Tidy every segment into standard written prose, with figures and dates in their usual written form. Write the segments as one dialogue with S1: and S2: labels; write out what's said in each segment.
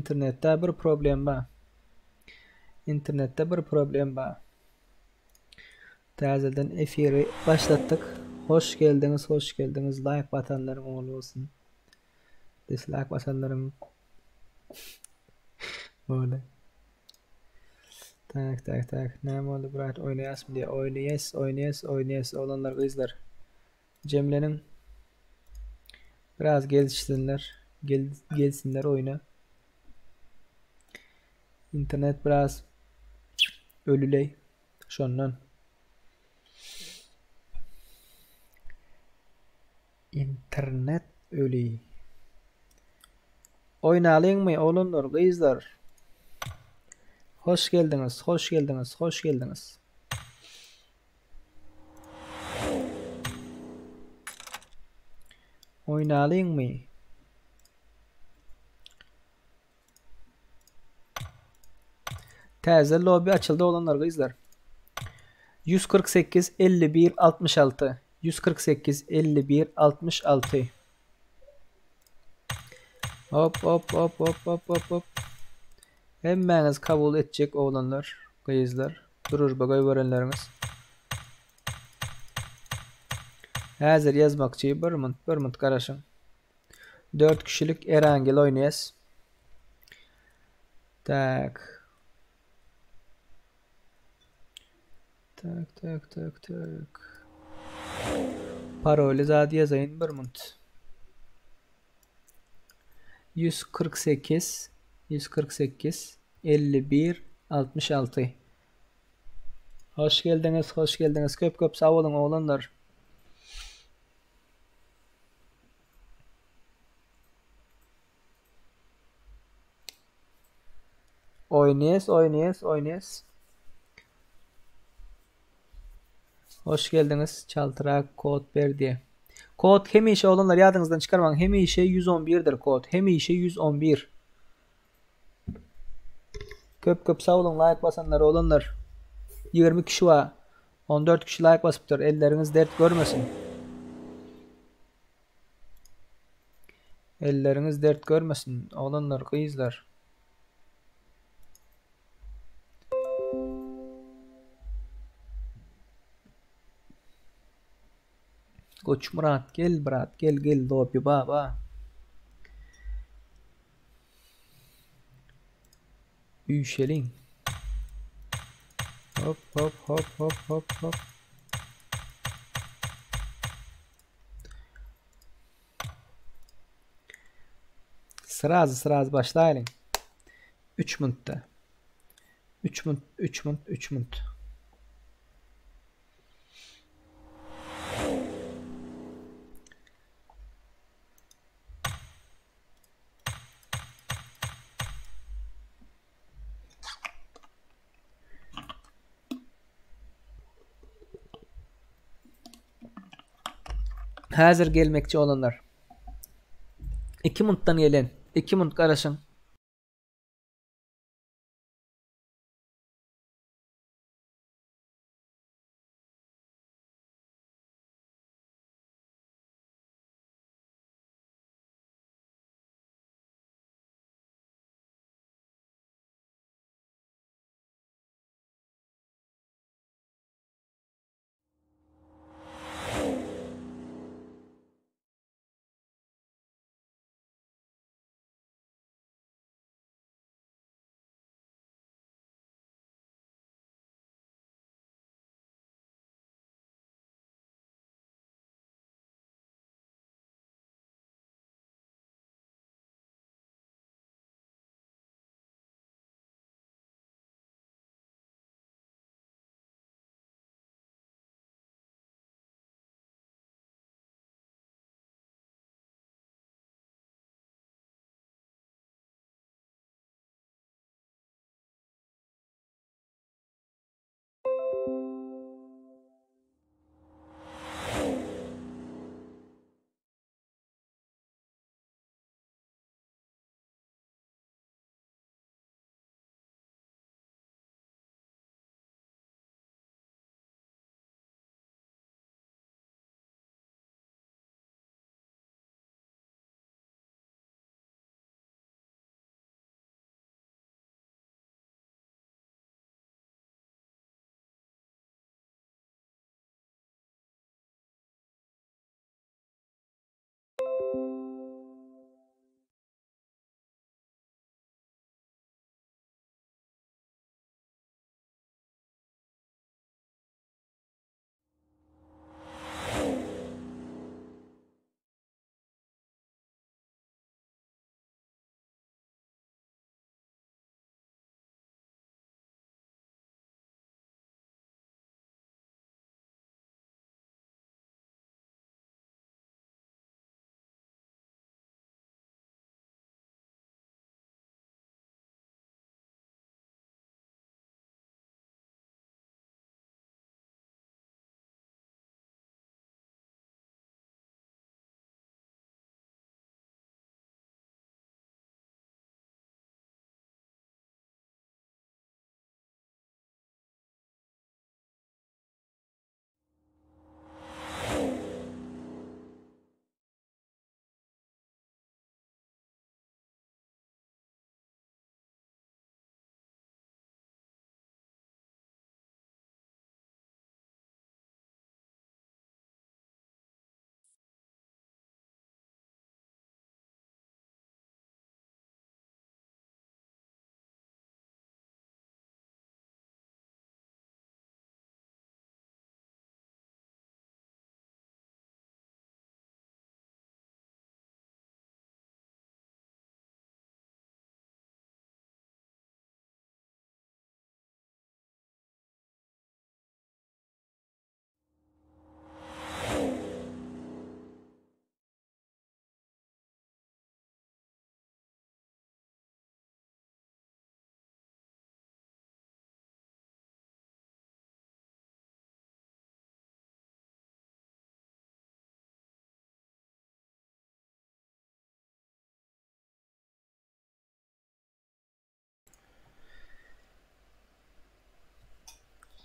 S1: Internetde bir problem bar. Internetde bir problem bar. Täzeden efiri başlatdyk. Hoş geldiňiz, hoş geldiňiz. Like basanlaryň uğurly bolsun. Dislike basanlaryň Boldy. Tak, tak, tak. Näme boldy, brat? Oýnaýasmy diýýär. Oýnaýas, oýnaýas, oýnaýas. Oglanlar, gyzlar. Jemleniň. Biraz gelişsinler. Gel, gelsinler oýna. Internet biraz ölüleý. Şondan. Internet öli. Oýnalyňmy oglanlar, gyzlar? Hoş geldiňiz, hoş geldiňiz, hoş geldiňiz. Oýnalyňmy? Täze lobby açyldy oglanlar gyzlar. 148 51 66 148 51 66 Hop hop hop hop hop hop hop. Hemmäňiz kabul etjek oglanlar, gyzlar. Družba goýberenleriňiz. Häzir ýazmakçy bir munt, bir munt garaşyň. 4 kişilik Erangel oýnaýas. Tak. Tak, tak, tak, tak. Paroly zat ýazaýyn bir munt. 148 148 51 66 Hoş geldiňiz, hoş geldiňiz. Köp köp sag boluň oglanlar. Oýnaýas, oýnaýas, oýnaýas. Hoş geldiňiz. Çaltrak kod ber diýe. Kod hemişe oglanlar ýadyňyzdan çykarmaň. Hemişe 111-dir kod. Hemişe 111. Köp köp sag boluň laýk basanlar oglanlar. 20 kişi bar. 14 kişi laýk basypdyr. Elleriňiz dert görmesin. Elleriňiz dert görmesin, oglanlar, gyzlar. Goçmyrat gel brat gel gel lobby baba. Üýşeliň. Hop hop hop hop hop hop. Srazy srazy başlaýalyň. 3 minutda. 3 minut, 3 minut, 3 minut. Häzir gelmekçi olanlar. 2 minutdan gelen. 2 minut garaşyň.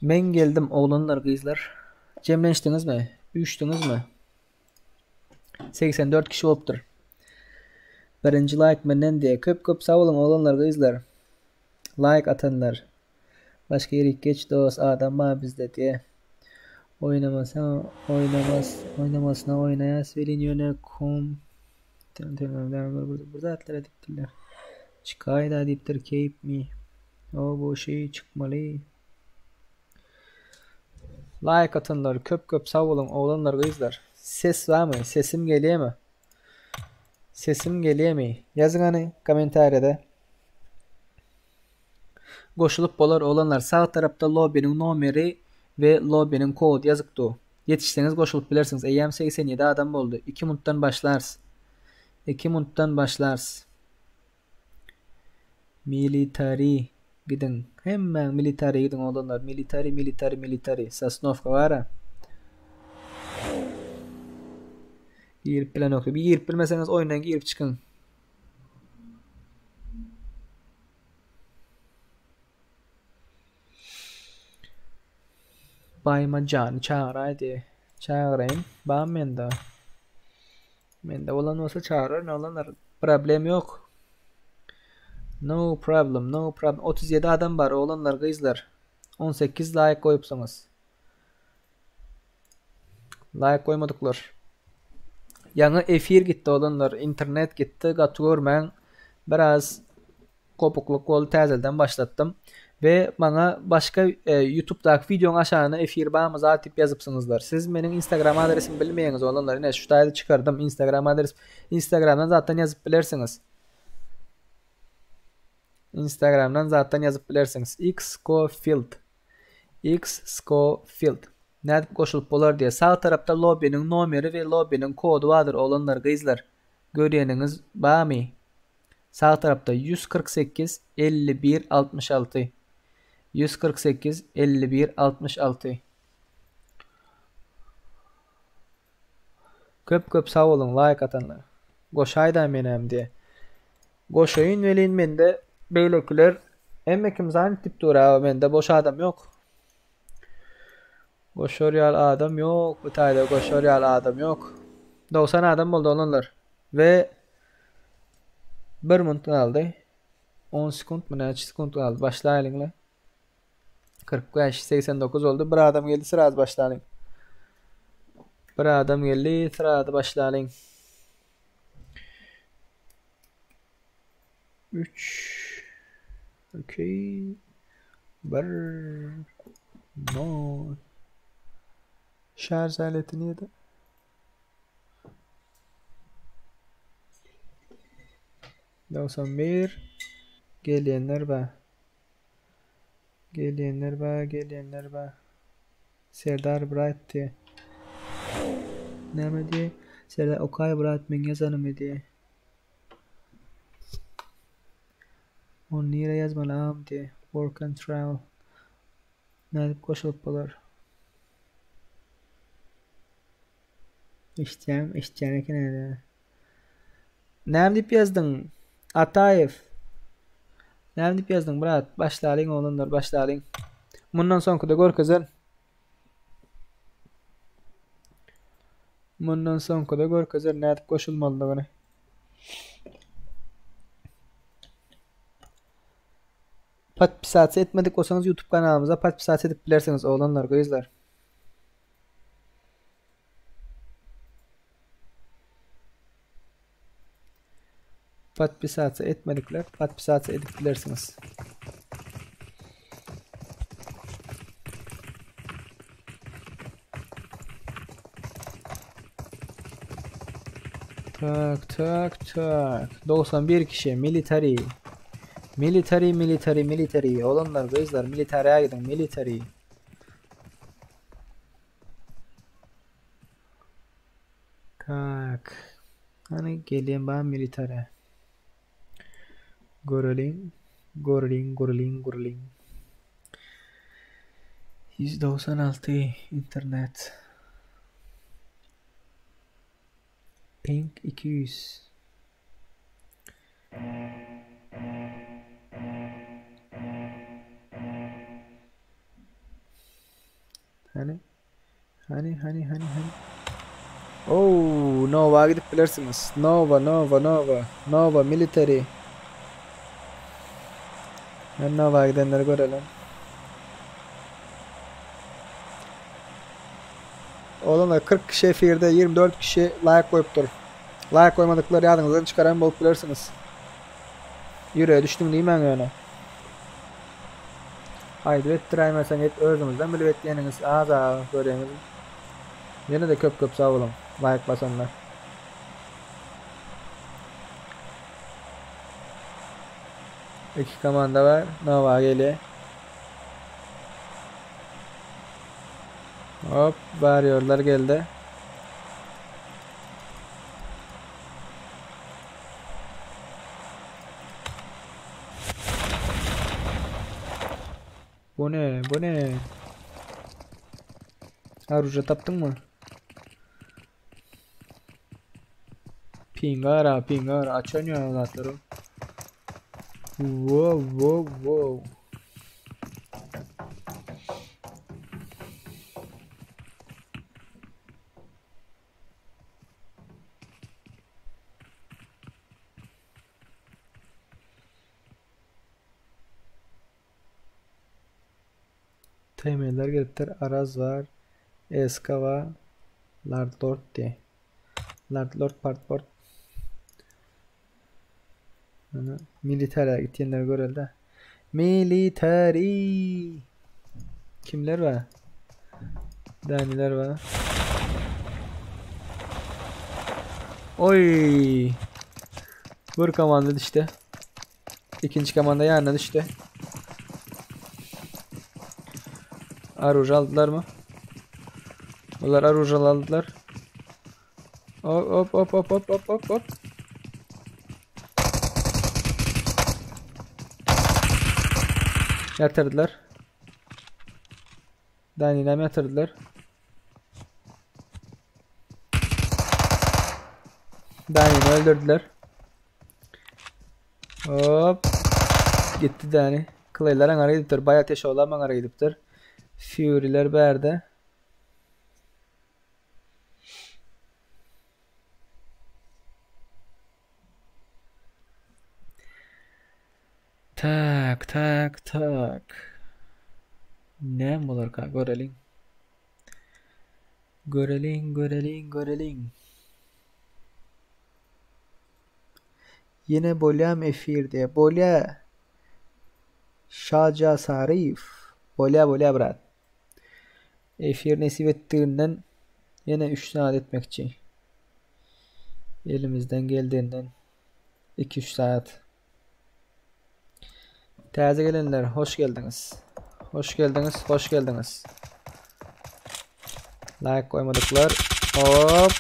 S1: Men geldim oglanlar gyzlar. Jemlenişdiňizmi? Üýşdüňizmi? 84 kişi bolupdyr. Birinji laýk menden diýe. Köp köp sag boluň oglanlar gyzlar. Laýk atanlar. Başga ýerik geç dos adam bar bizde diýe. Oýnamasa oýnamaz oýnamasyna oýnaýas welin ýöne kom bir zatlar edipdirler. Çykaýda diýipdir keýpmi. O bu şeý çykmaly. Laýk atanlar köp köp sag boluň oglanlar gyzlar. Ses barmy? Sesim gelýärmi? Sesim gelýärmi? Ýazyň hany kommentariýada. Goşulyp bolar oglanlar. Sag tarapda lobbynyň nomeri we lobbynyň kody ýazyk dur. Ýetişseňiz goşulyp bilersiňiz. Eýýäm 87 adam boldy. 2 minutdan başlarys. 2 minutdan başlarys. Military gidiň. Hemmäň military gidiň oglanlar. Military, military, military. Sosnowka bara. Girip bilenok. Bir girip bilmeseňiz oýundan girip çykyň. Baýma jany çagyraýdy. Çagyraýyn. Bar mende. Mende bolan bolsa çagyraryn oglanlar. Problem ýok. No problem, no problem. 37 adam bar oglanlar, gyzlar. 18 laýk goýupsyňyz. Laýk goýmadyklar. Ýaňy efir gitdi oglanlar, internet gitdi, gaty görmäň. Biraz Gopuklyk boldy täzelden başlatdym. We maňa başga e, YouTube'daky wideoň aşagyna efir barmy zat diýip ýazypsyňyzlar. Siz meniň Instagram adresimi bilmeýäňiz oglanlar. Ine şu taýda çykardym Instagram adres. Instagramdan zatdan ýazyp bilersiňiz. Instagramdan zatdan ýazyp bilersiňiz. Xcofield. Xcofield. Nädip goşulyp bolar diýe. Sag tarapda lobbynyň nomeri we lobbynyň kody bardyr oglanlar, gyzlar. Görýäniňiz barmy? Sag tarapda 148 51 66. 148 51 66. Köp köp sag boluň laýk atanlar. Goşaýda menem diýe. Goşaýyn welin mende beýlekiler hemme kim zanit diýip dur aga mende boş adam ýok. Goşar ýaly adam ýok bu taýda goşar ýaly adam ýok. 90 adam boldy oglanlar. We 1 minut galdy. 10 sekunt mı näçe sekunt galdy? Başlaýalyň la. 45 89 oldu. Bir adam geldi sraz başlalyň. Bir adam geldi sraz başlalyň. 3 2 1 0 Şarj aleti nirde? 91 Gelýänler bar. Gelýänler bar, gelýänler bar. Serdar brat diýe. Näme diýe? Serdar okay brat meň ýazanymy diýe. Ony nirä ýazmaly agam diýe. Work and travel. Nädip goşulyp bolar? Eşitýäňmi? Eşitýän eken ä. Näme diýip ýazdyň? Ataýew. Näme diýip ýazdyň, brat? Başlalyň oglanlar, başlalyň. Mundan soňkyda görkezerin. Mundan soňkyda görkezerin nädip goşulmalydygyny. Podpisasiýa etmedik bolsaňyz YouTube kanalymyza podpisasiýa edip bilersiňiz oglanlar, gyzlar. Podpisasiýa etmedikler podpisasiýa edip bilersiňiz. Tak tak tak. 91 kişi military. Military military military. Oglanlar gyzlar militariýa gidiň military. Tak. Hani gelýän bar militara. Göreliň, göreliň, göreliň, göreliň. 196 internet. Ping 200. Hany? Hany, hany, hany, hany. Oo, Nova gidip bilersiňiz. Nova, Nova, Nova. Nova military. Ben Nova gidenleri görelim. Oglanlar 40 kişi efirde 24 kişi like goýupdyr. Like goýmadyklar ýadyňyzdan çykaran bolup bilersiňiz. Ýürege düşdüm diýmäň ýöne. Aýdyp etdiräýmeseň et özüňizden bilip etýäniňiz az aga görýäňizmi. Ýene-de köp köp sag boluň laýk basanlar. Iki komanda bar. Nova gelýär. Hop, warriorlar geldi. Bu ne? Bu ne? Aruja tapdyňmy? Pingara, pingara açan ýa zatlary. Wow, wow, wow. Temeller gelipdir. Araz bar. Eska bar. Lard Lord diye. Lard Lord Part Port. Ana militere gitýänleri görelde. Military. Kimler bar? Daniler bar. Oy. Bir komanda düşdi. İkinci komanda yanına düşdi. Aruj aldylar mı? Bunlar aruj aldylar. Hop hop hop hop hop hop hop hop. Ýatyrdylar. Daninem ýatyrdylar. Danini öldürdüler. Hop. Gitti Dani. Clay'ler aňara gidipdir. Bay ateş olam aňara gidipdir. Fury'ler bärde. Tak, tak, tak. Näme bolarka göreliň. Göreliň, göreliň, göreliň. Ýene bolýam efir diýe. Bolýa. Şaja Saryýew. Bolýa, bolýa brat. Efir nesip etdiginden ýene 3 saat etmekçi. Elimizden geldiginden 2-3 saat. Täze gelenler hoş geldiňiz. Hoş geldiňiz, hoş geldiňiz. Like goýmadyklar. Hop.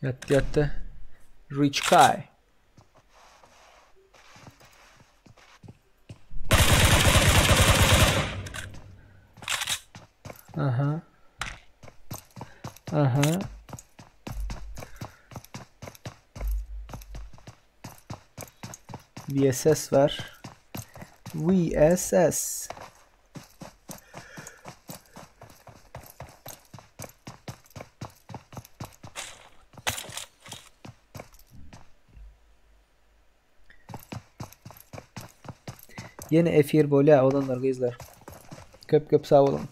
S1: Ýatdy ýatdy. Rich Kai. Aha. Aha. VSS var. VSS. Ýene efir bolýa oglanlar gyzlar. Köp köp sag boluň.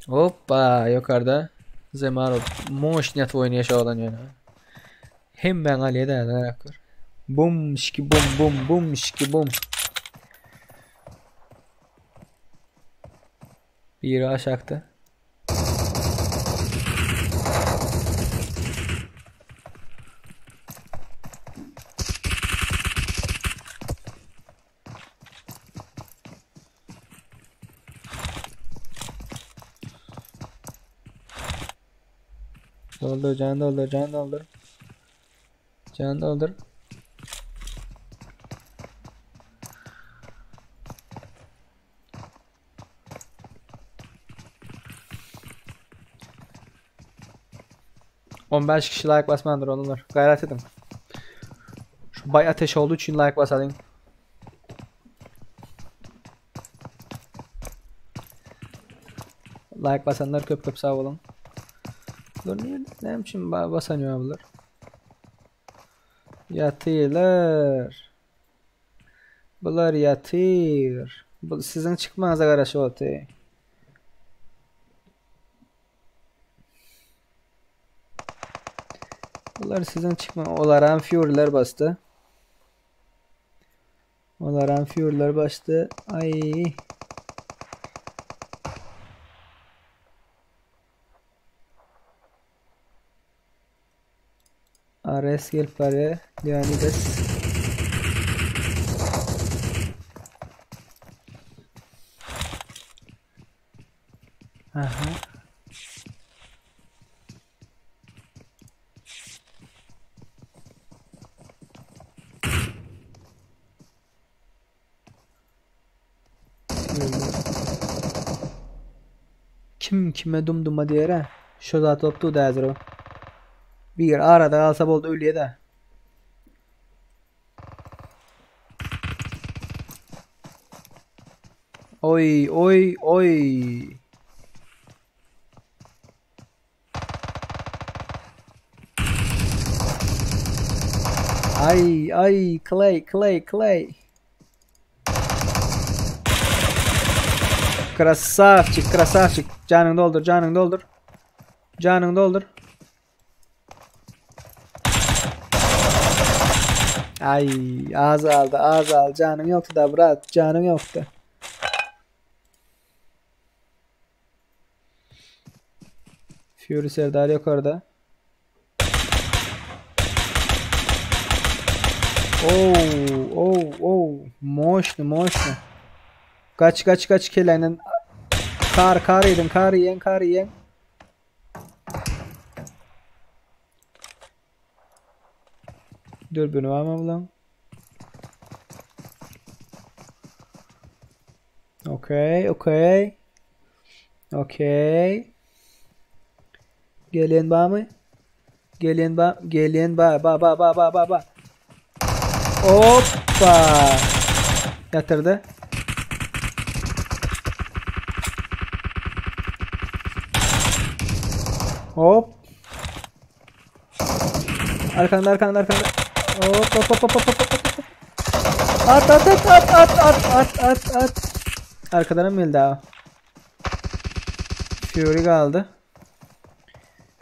S1: Hoppa ýokarda Zemarov moşny atyp oýnaýar şu oglan ýöne. Hemmäň alýa däl garak gör. Bum şiki bum bum bum şiki bum. Biri aşakda. Doldur, can doldur, can doldur. Can doldur. 15 kişi like basmandyr olanlar. Gayrat edin. Şu Bay Ateş olduğu için like basalyň. Like basanlar köp köp sag boluň. Bular nirde? Näme üçin basan ýok bular? Ýatyrlar. Bular ýatyr. Bu siziň çykmaňyza garaşyp otyr. Bular siziň çykma, olaram Fury'ler basdy. Olaram Fury'ler basdy. Ay. Ares gelip barýar. Leonidas. Aha. Kim kime dumduma diýer ha. Şo zat bolup durdy häzir o. Bir arada galsa boldy ölýä-de. Oý, oý, oý. Ay, ay, Clay, Clay, Clay. Krasavçik, krasavçik. Janyňy doldur, janyňy doldur. Janyňy doldur. Ay, az aldy, az aldy. Janyň ýokdy da, brat, janyň ýokdy. Fury Serdar ýokarda. Oh, oh, oh. Moşny, moşny. Kaç, kaç, kaç kelenden. Kar, kar yedin, kar yiyen, kar yiyen. Dürbünü var mı bulan? Okey, okey. Okey. Gelen barmy? Gelen ba, gelen ba, ba ba ba ba ba ba. Hoppa. Ýatyrdy. Hop. Arkanda arkanda arkanda. Hop hop hop hop hop hop. hop. At at at at at at at at at. Arkadan mı geldi abi? Fury kaldı.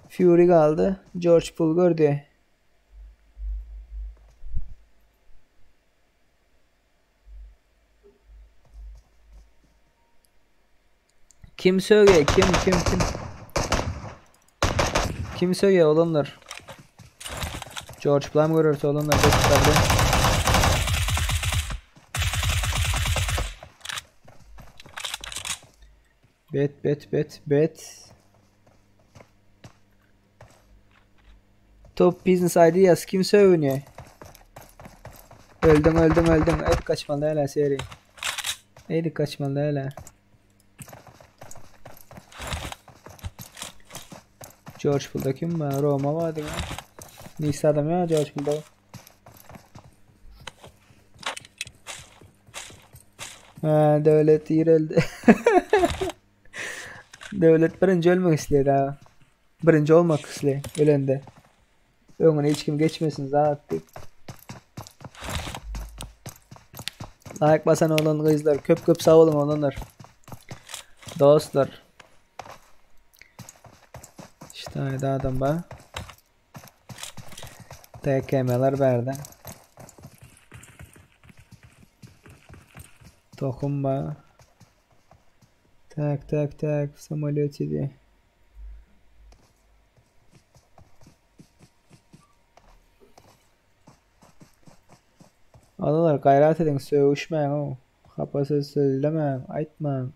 S1: Fury kaldı. George Poole gördü. Kim söylüyor? Kim kim kim? Kim söylüyor olanlar? George Plum görürse olanlar gösterdi. Bet bet bet bet. Top Business Ideas kim söylüyor? Öldüm öldüm öldüm. Hep kaçmalı hele seri. Neydi kaçmalı hele. George Bull'da kim var? Roma var değil mi? Neyse adam ya George Bull'da. Ha, devlet öldü. Devlet birinci ölmek istedi ha. Birinci olmak istedi ölende. Öňüne hiç kim geçmesin zaten. Like basan olan gyzlar köp köp sag boluň oglanlar. Dostlar. İşte haydi adam ba. TKM'ler berde. Tohum ba. Tak tak tak samolyot idi. Adalar gaýrat ediň sögüşmäň ow. Hapa söz sözlemäň, aýtmaň.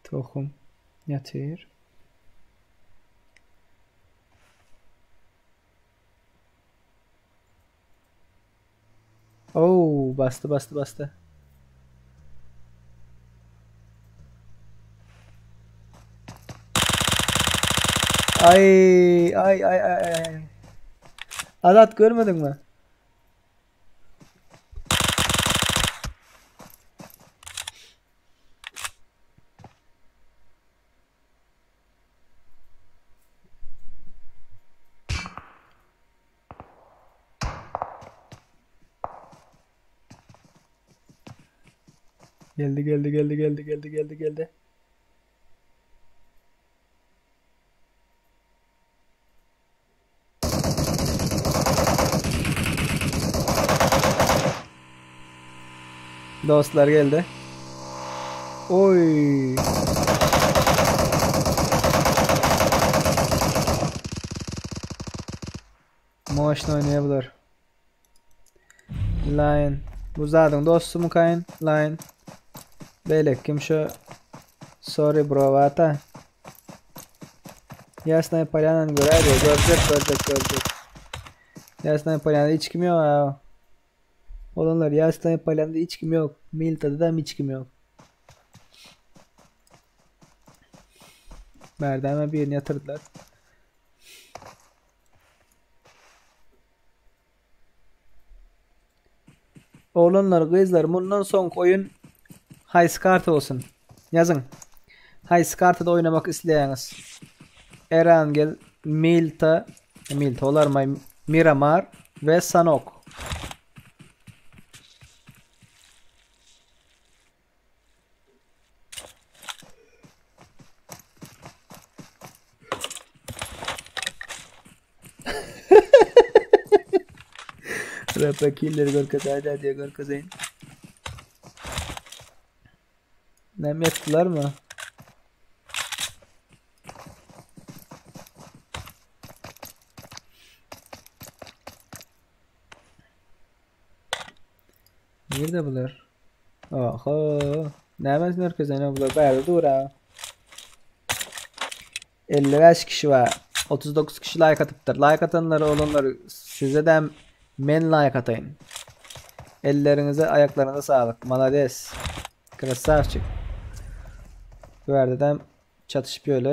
S1: Tohum ýatyr. Oh, basdy basdy basdy. Ay ay ay ay ay. Azat görmediň mi? Geldi geldi geldi geldi geldi geldi geldi. Dostlar geldi. Oy. Moşna oýnaýarlar. Lion. Bu zadyň dostum kaýyn. Lion. Beýleki kim şu? Sorry bro vata. Ýasnaý Polyanany göräýdi. Görjek, görjek, görjek. Ýasnaý Polyanada hiç kim ýok ha. Olanlar Ýasnaý Polyanada hiç kim ýok. Miltada da hiç kim ýok. Bärde birini ýatyrdylar. Oglanlar, gyzlar, mundan soňky oýun haýsy karta bolsun? Ýazyň. Haýsy kartada oýnamak isleýäňiz? Erangel, Milta, Milta olarmy? Miramar we Sanok. Rapa killeri görkezäýdä diýe görkezeýin. Näme etdilermi? Nirde bular? Oho. Näme merkezine bular? Bärde dur ha. 55 kişi var. 39 kişi like atypdyr. Like atanlar olanlar size de men like atayyn. Elleriňize, aýaklaryňyza saglyk. Malades. Krasavçik. Bu ýerde de çatyşyp ýörler.